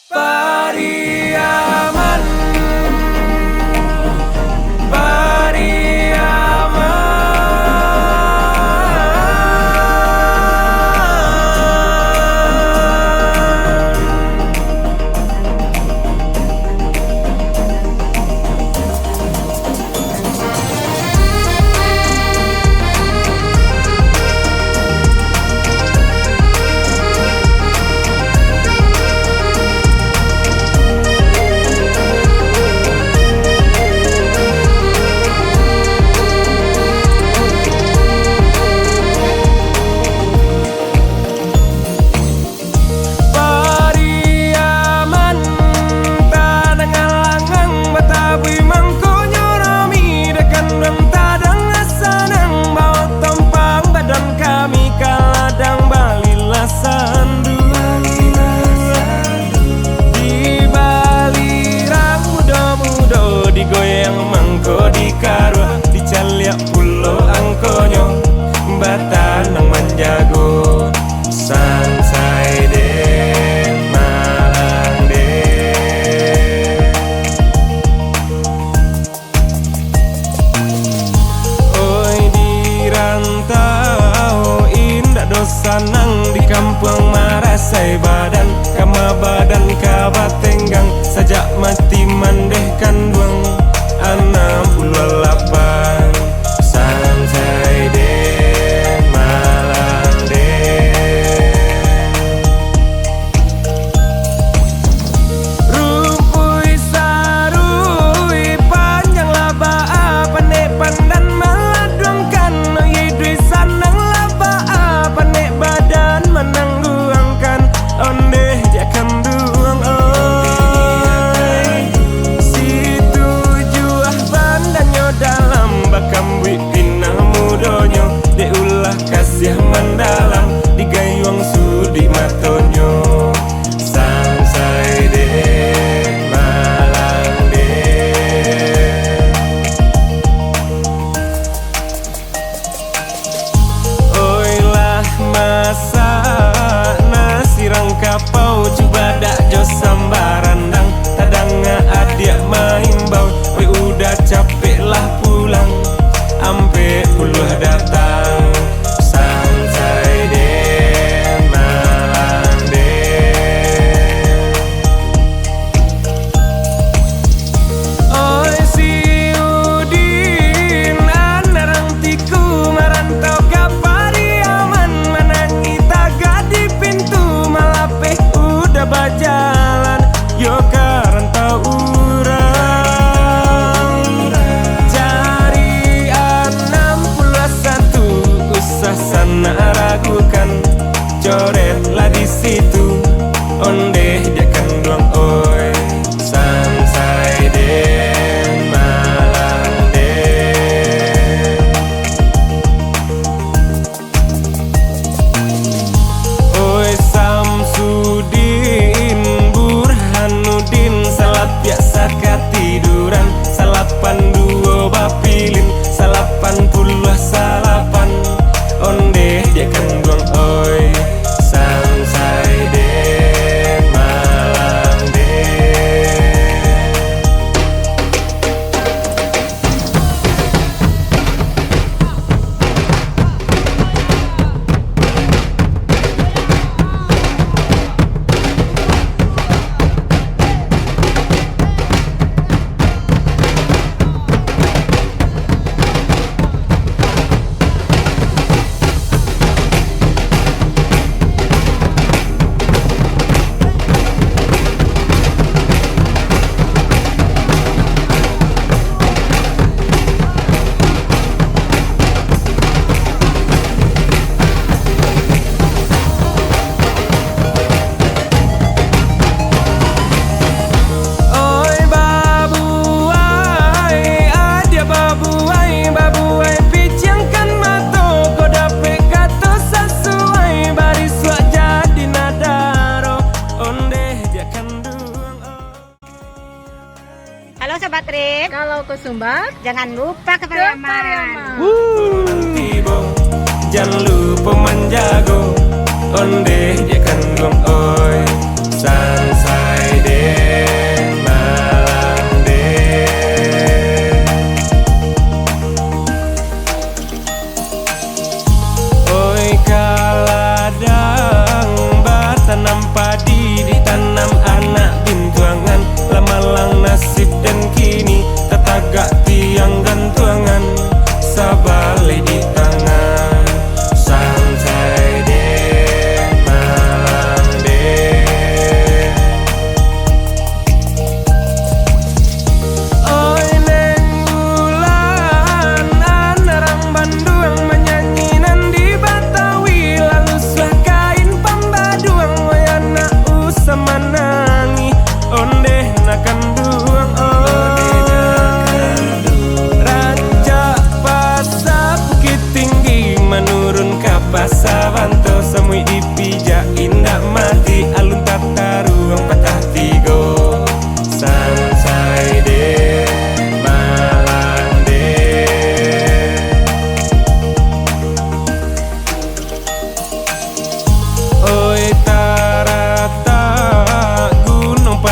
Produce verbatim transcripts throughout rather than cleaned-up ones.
Pariaman, Pariaman. Pariaman, tadanga langang batabuih mangkonyo rami, dek kanduang tadanga sanang, bao tompang badan kami ka ladang balilasan dua. Dibalirang mudo-mudo, digoyang mangko dikaruah, dicaliak pulo angkonyo, batanang manjago. Sansai den, malang den. Oi, di rantau indak doh sanang, di kampuang marasai badan, kama badan ka batenggang, sajak mati mandeh kanduang anam puluah lapan. Sansai den, malang den. Rumpuik saruik panjang lah baa, pandek pandan maladuangkan, iduik sanang lah baa, pandek badan manangguangkan, ondeh jak kanduang oi. Situjuah bandanyo dalam, bakambuik pinang mudonyo, dek ulah kasiah mandalam, digayuang sudik matonyo. Sansai den, malang den. Oi, lah masak nasi rang kapau, cubadak jo samba randang, tadanga adiak maimbau, oi, udah capek lah pulang, ampek puluah datang. Sansai den, malang den. Oi, si Udin, anak rang Tiku, marantau ka Pariaman, manangi tagak di pintu, malapeh udah bajalan, yo ka rantau urang. Jari anam puluah satu, usah sanak ragukan, coret lah di situ, ondeh jak kanduang oi. Sansai den, malang den. Oi, Samsudin, Burhanuddin, salapiak sakatiduran, salapan duo bapilin, salapan puluah salapan, ondeh jak kanduang oi. Sansai den, malang den. Oi babuai, adiak babuai, babuai piciangkan mato, kok dapek kato sasuai, barisuak jadi nadaro, ondeh jak kanduang. Halo Sobat Trip. Kalau ke Sumbar, jangan lupa ke Pariaman. Tibo, jan lupo manjago, ondeh jak kanduang oi, sansai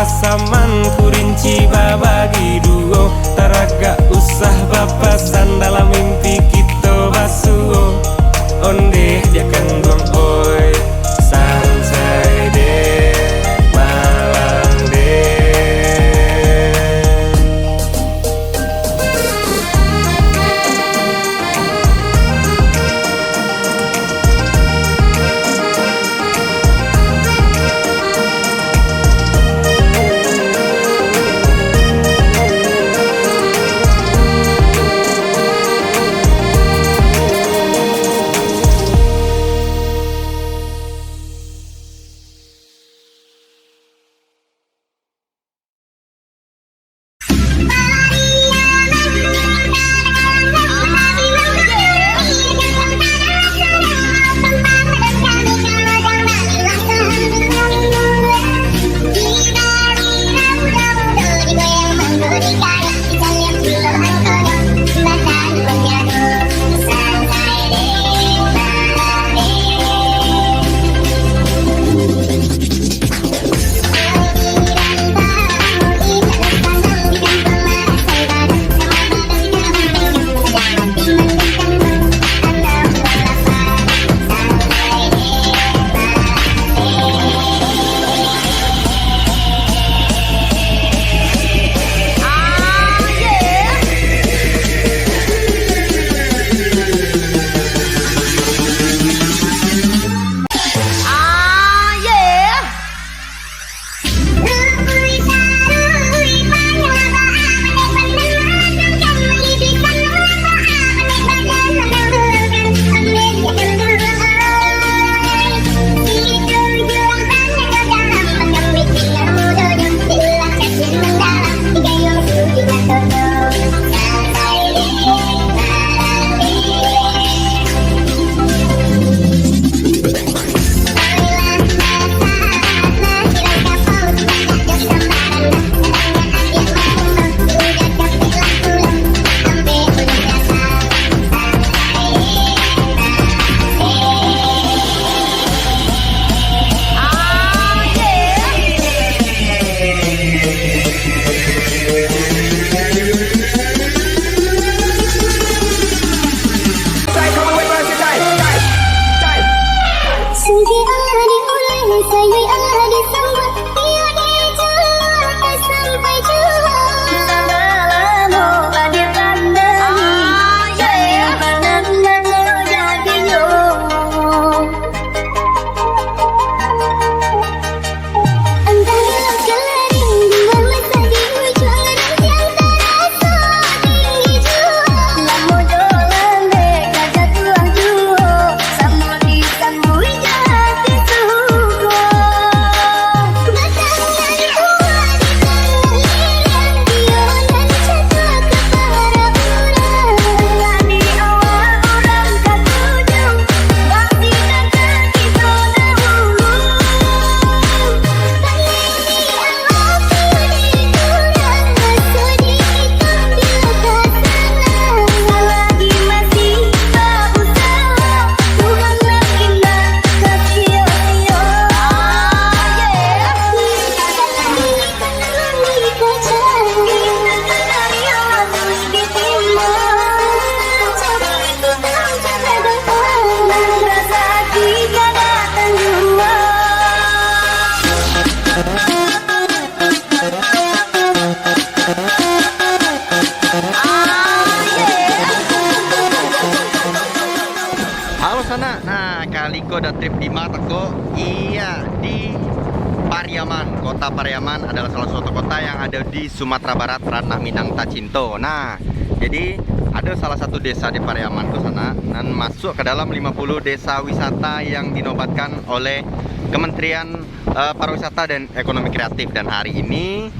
Saman kurinci babagi duo, taragak usah bapasan, dalam mimpi kito basuo. Ondeh diakan duang oi, sansai deh, malang deh. Halo sanak, nah, kaliko Datrip Dima teko, iya, di Pariaman. Kota Pariaman adalah salah satu kota yang ada di Sumatera Barat, Ranah Minang tacinto. Nah, jadi ada salah satu desa di Pariaman tu sanak, nan masuk ke dalam lima puluh desa wisata yang dinobatkan oleh Kementerian eh, Pariwisata dan Ekonomi Kreatif. Dan hari ini,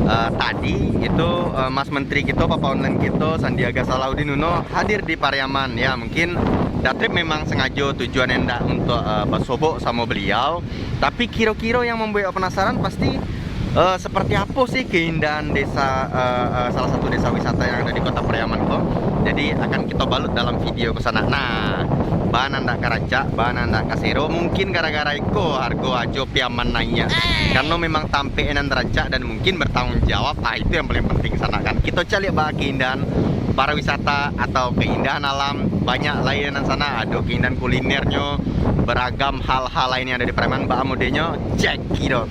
eh, tadi itu, eh, Mas Menteri kito, Papa Online kito, Sandiaga Salahuddin Uno hadir di Pariaman. Ya, mungkin Datrip memang sengajo tujuan hendak untuk, eh, basobok samo beliau. Tapi kiro-kiro yang membuat penasaran pasti Eh, seperti apa sih keindahan desa, eh, eh, salah satu desa wisata yang ada di Kota Pariaman ko? Jadi akan kita balut dalam video ke sana. Nah, bana ndak ka rancak, bana ndak ka sero, mungkin gara-gara iko hargo ajo Piaman naik. Karena memang tampek nan rancak dan mungkin bertanggung jawab. Ah, itu yang paling penting sana kan. Kita caliak ba keindahan pariwisata atau keindahan alam, banyak lain nan sana. Ada keindahan kulinernyo, beragam hal-hal lain yang ada di Pariaman. Ba modenyo, cek kiro.